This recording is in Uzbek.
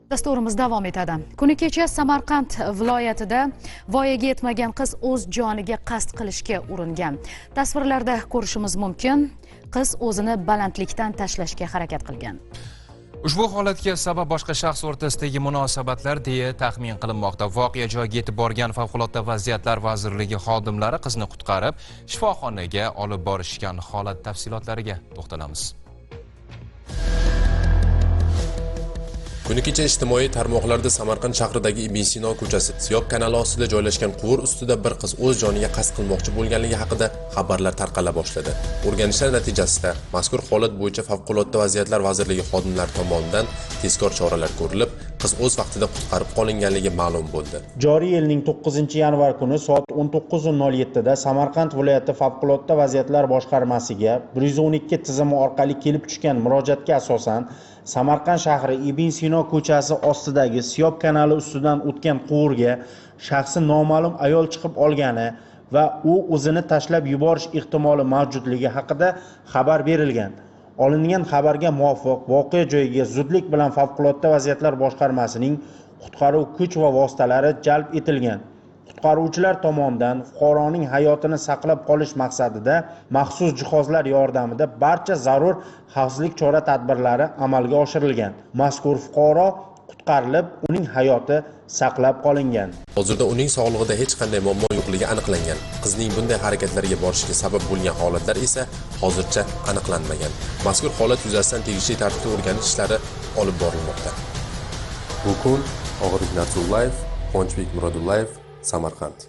Dasturimiz davom etadi. Kuni kecha Samarqand viloyatida voyaga yetmagan qiz o'z joniga qasd qilishga uringan. Tasvirlarda ko'rishimiz mumkin, qiz o'zini balandlikdan tashlashga harakat qilgan. Ushbu holatga sabab boshqa shaxs o'rtasidagi munosabatlar deya taxmin qilinmoqda. Voqea joyiga yetib borgan Favqulodda vaziyatlar vazirligi xodimlari qizni qutqarib, shifoxonaga olib borishgan. Holat tafsilotlariga to'xtalamiz. Kuni kecha ijtimoiy tarmoqlarda Samarqand shahridagi Ibn Sino ko'chasi Siyob kanali ostida joylashgan quvur ustida bir qiz o'z joniga qasd qilmoqchi bo'lganligi haqida xabarlar tarqala boshladi. O'rganishlar natijasida mazkur holat bo'yicha Favqulodda vaziyatlar vazirligi xodimlari tomonidan tezkor choralar ko'rilib, qiz o'z vaqtida qutqarib qolinganligi ma'lum bo'ldi. Joriy yilning 9-yanvar kuni soat 19:07 da Samarqand viloyati Favqulodda vaziyatlar boshqarmasiga 112 tizimi orqali kelib tushgan murojaatga asosan Samarqand shahri Ibn Sino ko'chasi ostidagi Siyob kanali ustidan o'tgan quvurga shaxsi noma'lum ayol chiqib olgani va u o'zini tashlab yuborish ehtimoli mavjudligi haqida xabar berilgan. Olingan xabarga muvofiq voqea joyiga zudlik bilan Favqulodda vaziyatlar boshqarmasining qutqaruv kuch va vositalari jalb etilgan. Qutqaruvchilar tomonidan fuqaroning hayotini saqlab qolish maqsadida maxsus jihozlar yordamida barcha zarur xavfsizlik chora-tadbirlari amalga oshirilgan. Mazkur fuqaro qutqarilib, uning hayoti saqlab qolingan. Hozirda uning sog'lig'ida hech qanday muammo yo'qligi aniqlangan. Qizning bunday harakatlarga borishiga sabab bo'lgan holatlar esa hozircha aniqlanmagan. Mazkur holat yuzasidan tegishli tartibda o'rganish ishlari olib borilmoqda. Bu kun Og'irbek Narzullayev, Quvonchbek Murodullayev, Samarqand.